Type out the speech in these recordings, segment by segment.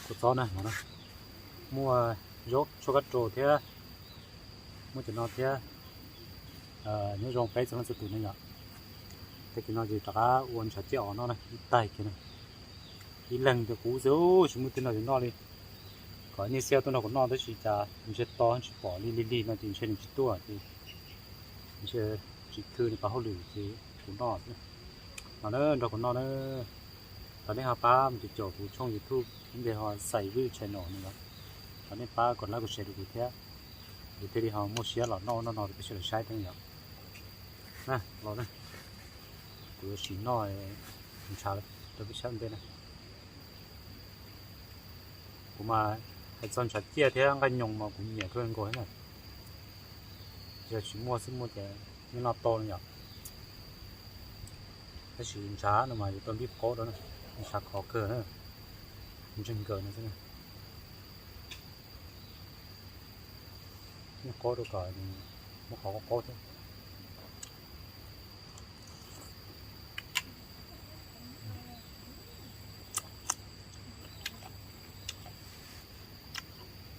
Kua txob na, muaj zaub tshuaj kab ru thiab, muaj cov no thiab. Nyob zoo peb txhua leej txhua tus ne yom. Tag kis no ces rov qab ua ntshav ciaj os noj na, ib taig kiag na. Ib leeg tias kuv xwb tsis muaj twg noj yuav noj li. Kom nej xiab tuaj nrog kuv noj tab sis cas ntshe to tsis pom li, lig lig no ces ntshe nws tsis tuaj ces ntshe tsis khw nws pab hauj lwm ces kuv noj xwb. Los na, nrog kuv noj na. Thov nej ho pab mus caum kuv tshooj YouTube ib ntej ho Xais Vwj Channel no yom. Thov nej pab kom like kom share rau kuv thiab, kuv thiaj li ho muaj siab los noj noj no rau peb sawv daws saib thiab yom. Na, los na, kuv yuav sim noj ntshav rau peb saib ua ntej na. Kuv mas hais txog ntshav ciaj thiab nqaij nyoos mas kuv nyiam kawg nkaus thiab na. Yog tsis muaj xwb muaj ces yeej noj tau no yom. Tab sis ntshav no mas yuav tau npib qaub rau na, ntshav khov kawg na, ntseeg nkaws no xwb na. Npib qaub rau kom muab qhov qaub qaub thiab.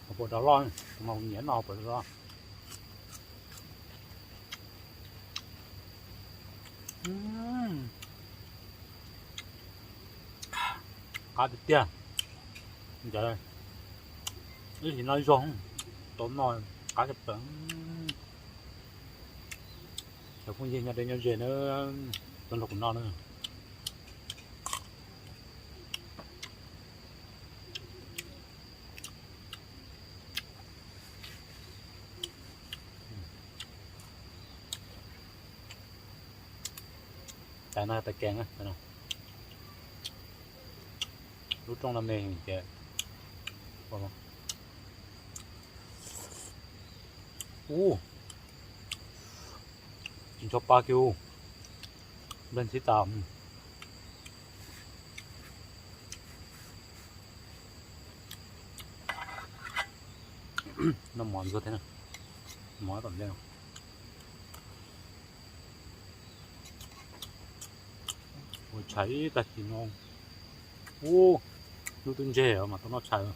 Hauv paus dov loj, kuv mas kuv nyiam noj hauv paus dov loj. Qab tiag tiag. Ib sim no zoo tau noj qab tshaj plaws. Cov phooj ywg nyob deb nyob ze na, tuaj nrog kuv noj na. Tais no tais kees, lub rooj no me heev ces. Ub, tsis ncho pa kiag, nplag ntxhib tas. Noj mov ntxuag thiab, mov tom ntej. Ua tshais tag kis no, ub, hnub twb ntseg mas tau noj tshais.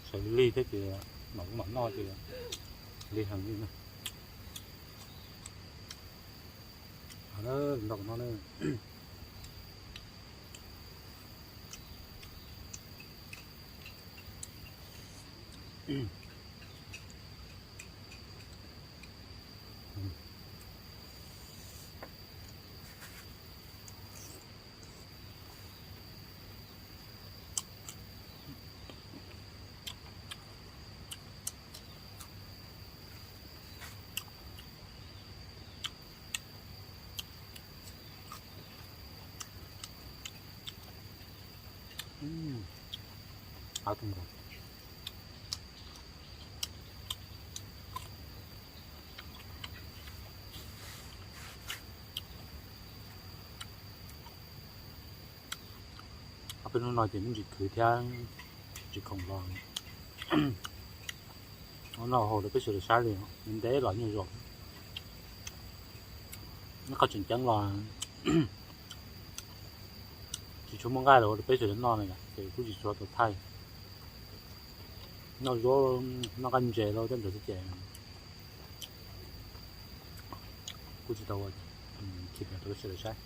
Tshais lig thiab ces mam lub mam noj ces lig heev li na. Nrog kuv noj na. Ob peb hnub no ces me ntsis khwv thiab tsis khoom los noj haus rau peb sawv daws saib li, ntev los nyuag zos. Ib qho tseem ceeb los tsis tshua muaj nqaij los ua rau peb sawv daws noj na, ces kuj tsis tshua tau thaij. Noj zaub noj nqaij ntses los tej ntawd xwb ces kuj tsis tau khi rau peb sawv daws saib.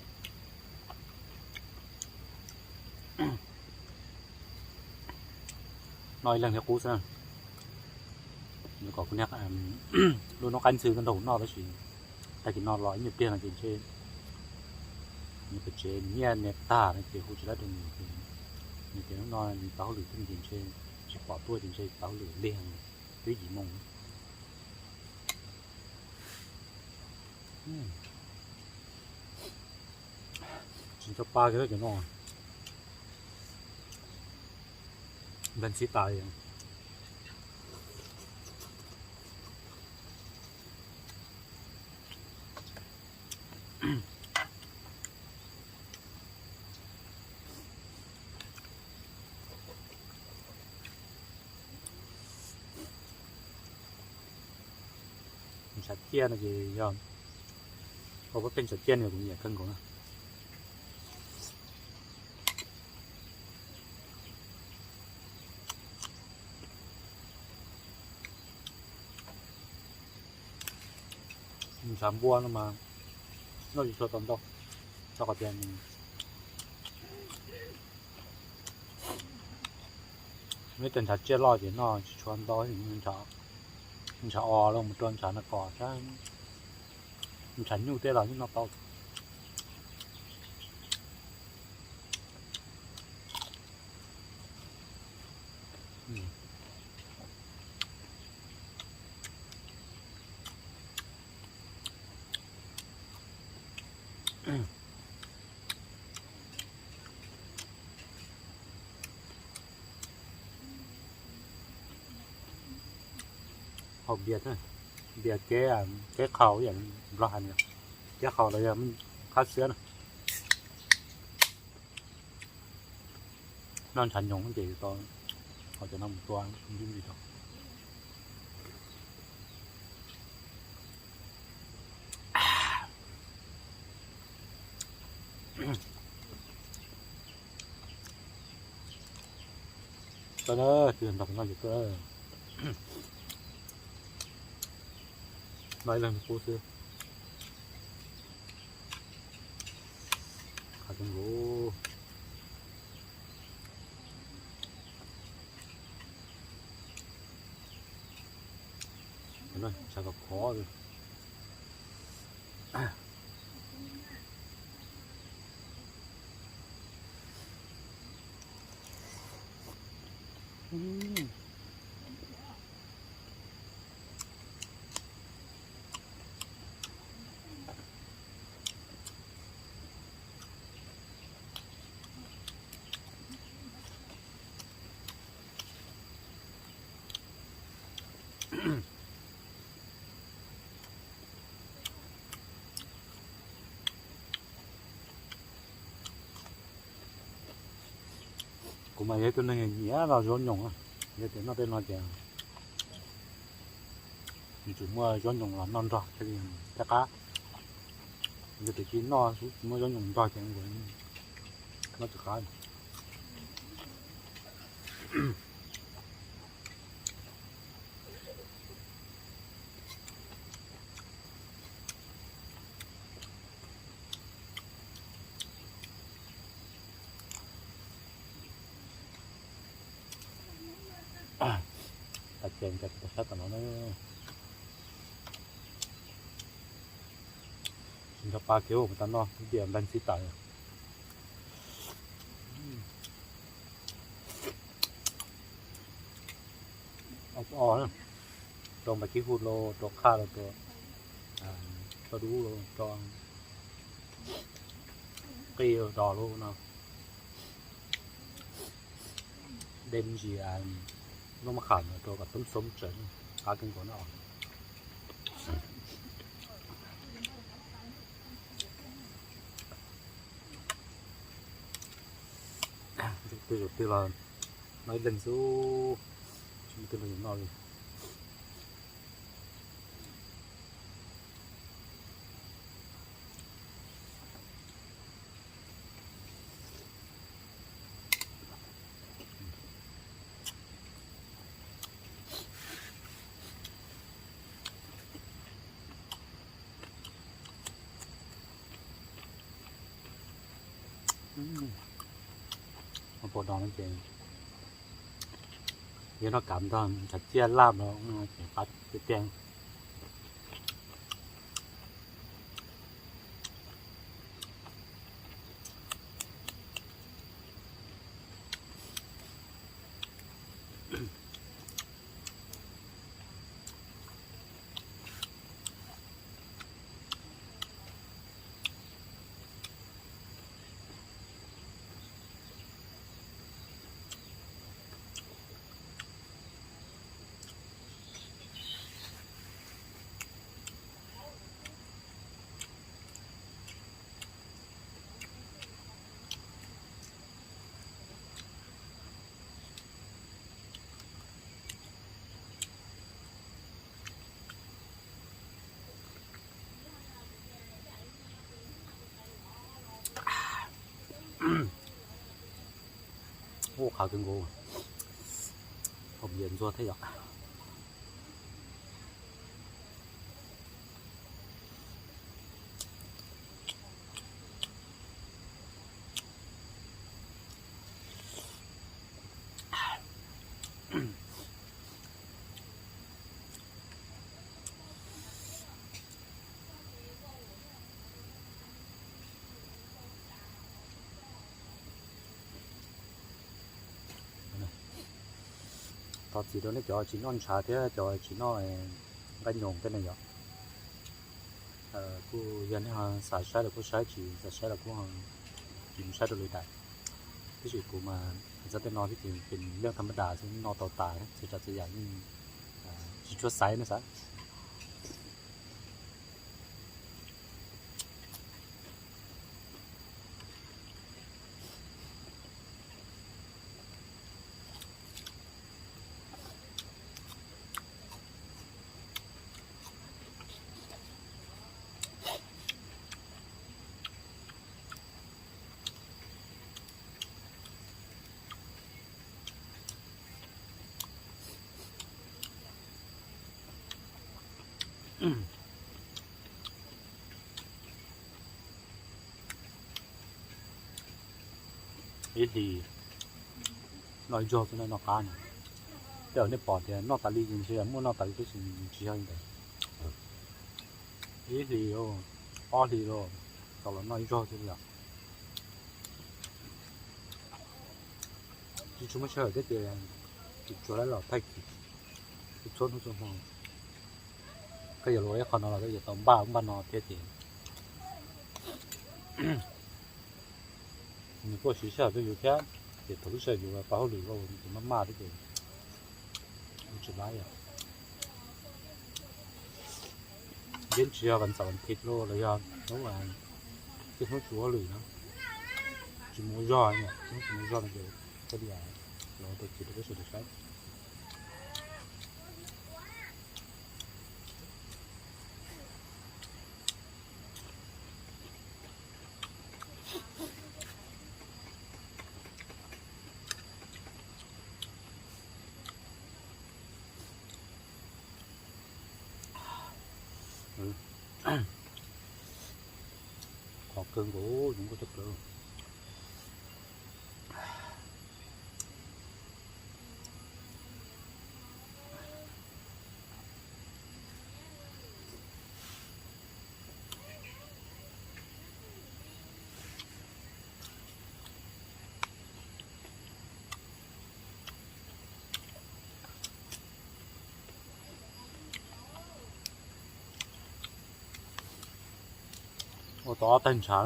Noj ib leeg thiab qub xwb. Kom kuv niag lub noob qaib ntxhw nrog kuv noj tab sis tag kis no los ib nyuag pliag no ces ntshe nws pem tsev nws nyiaj nws tag no ces hu tsis tau rau nws ces nws tias hnub no nws tau hauj lwm thiab ces ntshe tsis pom tuaj ces ntshe tau hauj lwm lig heev, twb yim moo. Tsis nco pa kiag cov no, nplag ntxhib tas li. Ntshav ciaj no ces yog ua peb pheej ntshav ciaj no kuv nyiam kawg nkaus na. Ntshav npua no mas noj tsis tshua tau ntau, rau qhov tias nws, nws cov ntshav tsiaj loj ces noj tsis tshua ntau, ntshav os los mus rau ntshav na kom sab, ntshav nyuj tej los yeej noj tau. Haus npias, npias kev, kev qhaus ib yam Nplog hais, kev qhaus los yog qhab xiab na. Noj ntshav nyoos ces tau, ho cov no mus tua ntub ntsis rau. Tau na, tus nrog kuv noj ces tuaj, noj ib leeg qub xwb. Qhov zoo nkaus, ntshav khov khov. Kuv mas yog ib tug neeg nyiam los zaub nyoos, yog tias noj tej no ces yuav tsum muaj zaub nyoos los noj nrog thiaj li qab. Yog tias tsis noj, tsis muaj zaub nyoos nrog ces noj tsis qab. Tas ces ncaws kuv tus sab tom no na. Tsis nrog pa kev ua mus tas no ib tias nplag ntxhib tawm. Ob ob na, rau npais kib hu los rau qhaj los rau, rau dub los rau qij dos lub no. Dej me ntsis, noj maj qham no rau kom toob xoob tsawv, qab kawg nkaus no. Tej zaum twg los noj ib leeg xwb, tsis muaj twg los yuav noj li. Pom no ces yog noj kam ntog ntshav tsiaj laj no ces qab tiag tiag. Ua qhov kawg nkaus, hauv npias ntxuag thiab yom. Thov txim rau nej cov tsis noj ntshav thiab cov tsis noj nqaij nyoos tej ne yom. Kuj yog nej xav saib los kuj saib, tsis xav saib los kuj tsis mus saib rau lwm daim. Tab sis kuv mas hais txog tej no thiab ces leej thas ma das xwb, noj tau tas, txhua tsav txhua yam yeej tsis tshua xaiv ne xav. Ib hlis noj ib zaug xwb na, noj qab na. Tej zaum nej pom tias noj tas li ces ntshe muaj noj tas li tab sis tsis yog li ntawd. Ib hlis, ob hlis los tau los noj ib zaug xwb yom. Tsis tshua muaj sij hawm thiab ces tsis tshua lab los thaij kis txhua hnub txhua hmo. Koj yuav luag ib qho no los koj yuav tau npaj ub npaj no thiab ces nws kuj siv sij hawm rau yus thiab. Ces thaum lub sij hawm yus pab hauj lwm los nws ces maj maj thiab ces tsis lab yom. Yeej tsis yog vas xaum vas thiv los los yog hnub, tej hnub tsis ua hauj lwm no, tsis mus ua zog, tej hnub tsis mus ua zog no ces thiaj li los tau txiv rau peb sawv daws saib. Qhov kawg nkaus, zoo nkauj tshaj plaws. Ua tau ob tag ntshav.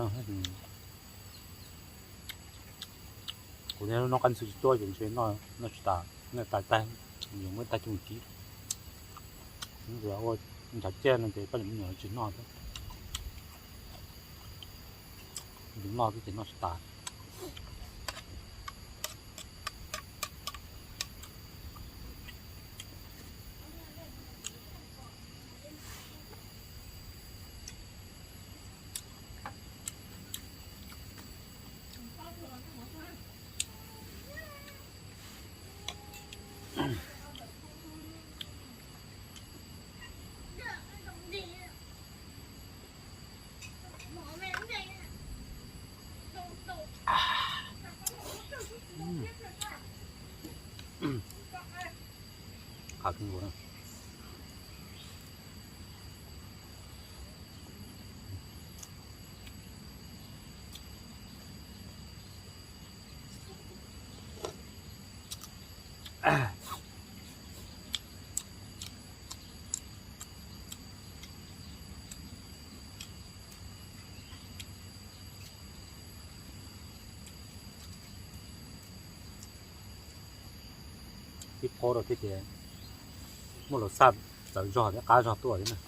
Kuv niaj hnub noj qab ntxhw tsis tuaj ces ntshe noj tsis tas, noj tas tag, yuav muab tag coj mus kib. Ua ntshav ciaj no ces poj niam me nyuam tsis noj thiab. Yus noj xwb ces noj tsis tas. Qab kawg nkaus na. Ib pob rau thiab ces muaj lus xaj txawv zog thiab qab zog tuaj thiab na.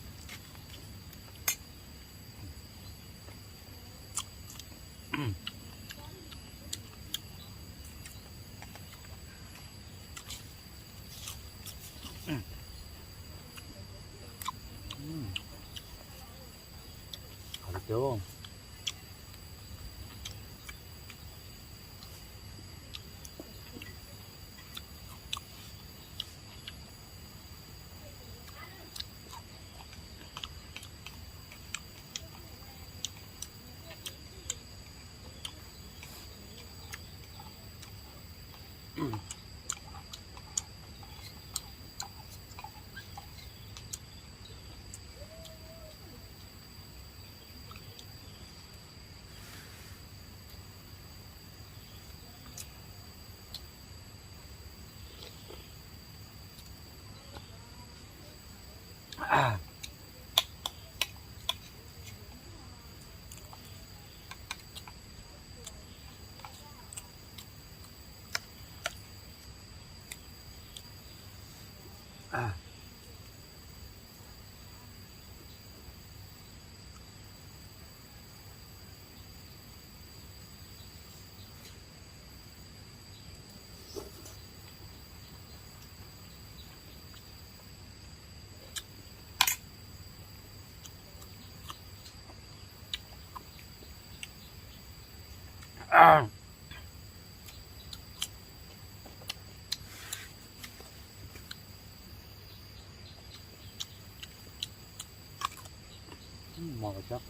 Mos thiab.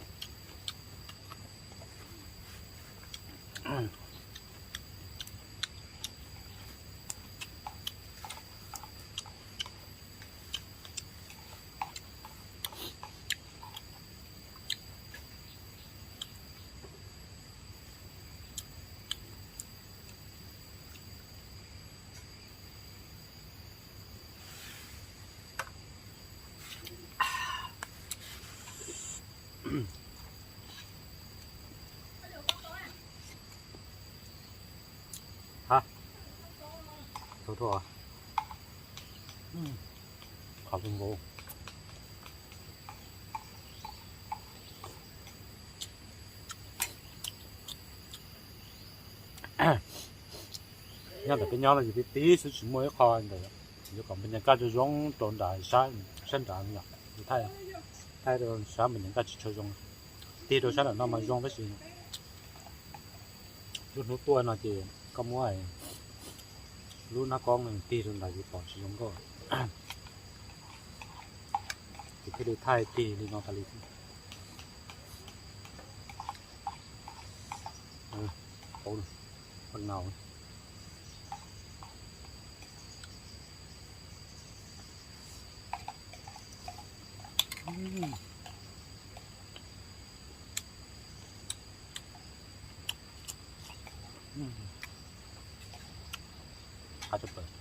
Ha, thua thua, qhov zoo nkaus. Nyob ntawm peb nyob no ces tib tib xwb, tsis muaj ib qho ntawm yuav kom npas nyas kaj zoo zoo rau nram sab nrad yom. Thaij, thaij rau sab npas nyas kaj tsis tshua zoo. Tig rau sab nram no mas zoo tab sis lub hnub tuaj no ces koj muab lub hnab koob tig rau nrad ces pom tsis zoo nkauj. Ces thiaj li thaij tig li no tas li. Qab no, qab tshaj plaws.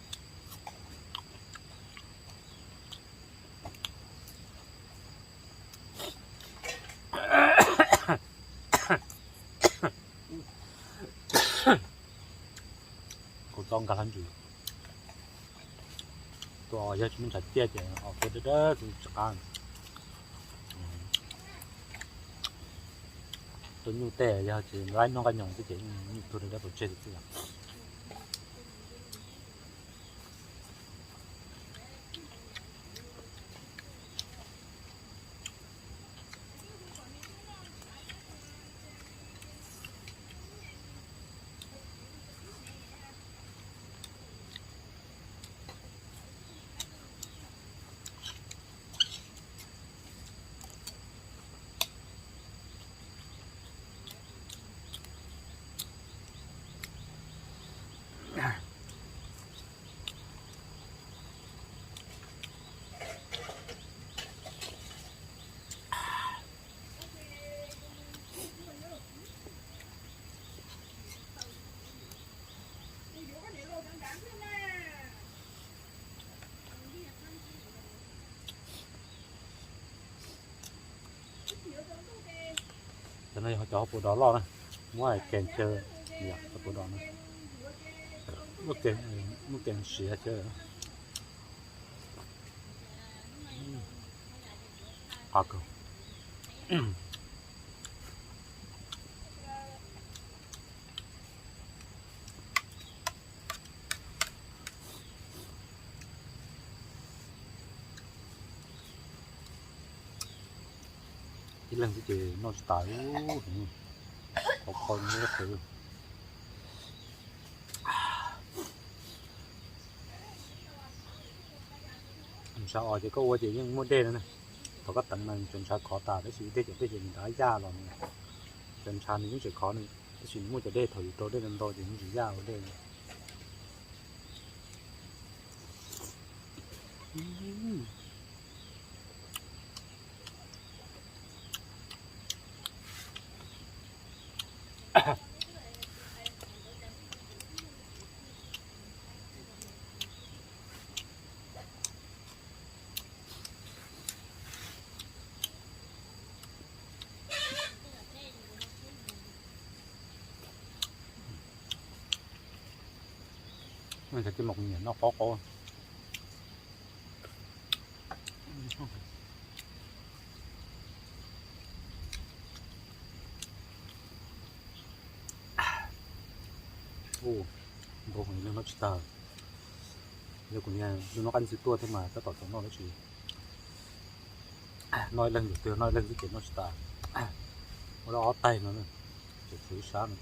Kuv tau nkag hauv ntsws. Tus os yog tsis muaj ntshav ciaj ces os kuj dawb dawb tsis qab. Tus nyuj tej yog tsis laib noj nqaij nyoos xwb ces nyuj tuag dawb dawb pov tseg xwb. Cov no yog cov hauv paus dos loj na, muab kees chaw, cov paus dos no, muab kees siav chaw. Qab kawg. Ib leeg xwb ces noj tsis tas, qhov kho qhwv. Ntshav os ces koj ua ces yeej muaj dej no na. Thaum koj teev mas cov ntshav khov tas tab sis ib teg cov dej ces nws rov qab yaj los. Cov ntshav nws yeej tseem khov ne, tab sis nws muaj cov dej, thaum yus rau dej ntau ntau ces nws tsis yaj ua dej. Cov tis mos kuv nyiam noj qab qab. Npau heev, leej noj tsis tag. Yog kuv niag noj qab ntxwg tuaj thiab mas tab tom txaus noj dab tsi. Noj ib leeg yus twg noj ib leeg xwb ces noj tsis tas. Ua lawm ob taig no, ces tshuav ib sab no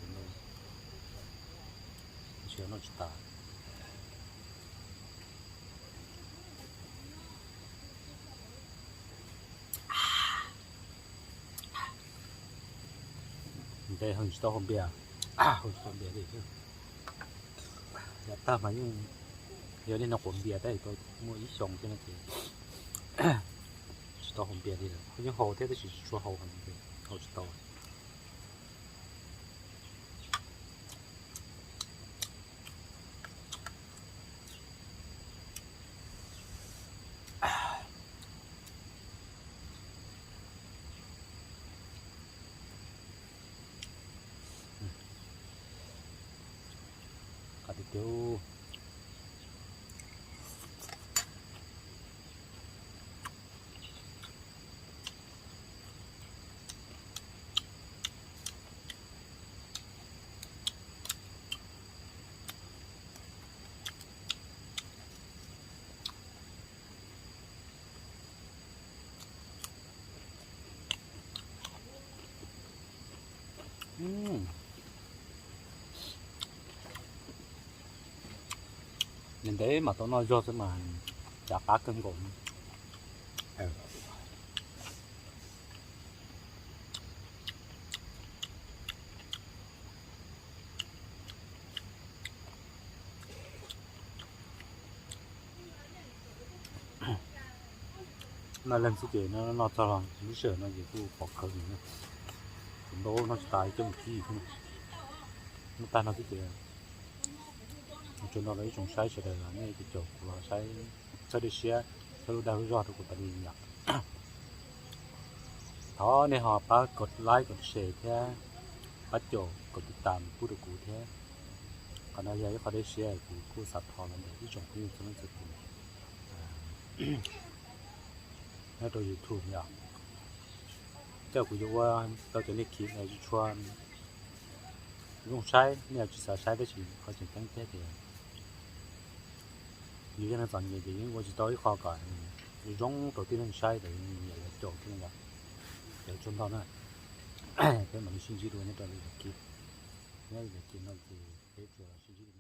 ces noj tsis tas. Ntev heev tsis tau haus npias, haus tsis tau npias li. Yav tag mas yeej yog niaj hnub haus npias tab sis tau muaj ib xyoos thiab no ces tsis tau haus npias li lawm. Yeej haus thiab tab sis tsis tshua haus heev, haus tsis tau. Qab tiag tiag. Ntev ntev mas tau noj zog xwb mas cav qab kawg nkaus. Noj leeg xwb ces noj txog los lub sij hawm no ces kuj pom khawv li na. Kuv ntaub noj tsis tas coj mus kib xwb. Noj tag no xwb ces mus tsuas nrog rau ib tsoom saib sawv daws nej tus caum kuv los saib, txhawb dej siab, txhawb lub dag lub zog rau kuv tas li yom. Thov nej ho pab kom like kom share thiab pab caum kom tiv tam pub rau kuv thiab. Qhov no yog ib qho dej siab kuv kuj xav thov los ntawm ib tsoom phooj ywg txhua leej txhua tus nyob rau YouTube yom. Tej kuv yuav ua tau cov nej khiv tsis tshua zoo saib, nej tsis xav saib tab sis qhov tseem ceeb thiab ces yus yog neeg txom nyem ces yeej ua tsis tau ib qho kom zoo rau tib neeg saib ces nyiam yuav caum thiab yom. Ces tsuag ntau na, peb mam li sib ntsib dua nyob rau lwm daim clip. Nyob lwm daim clip no ces peb tsuas sib ntsib dua.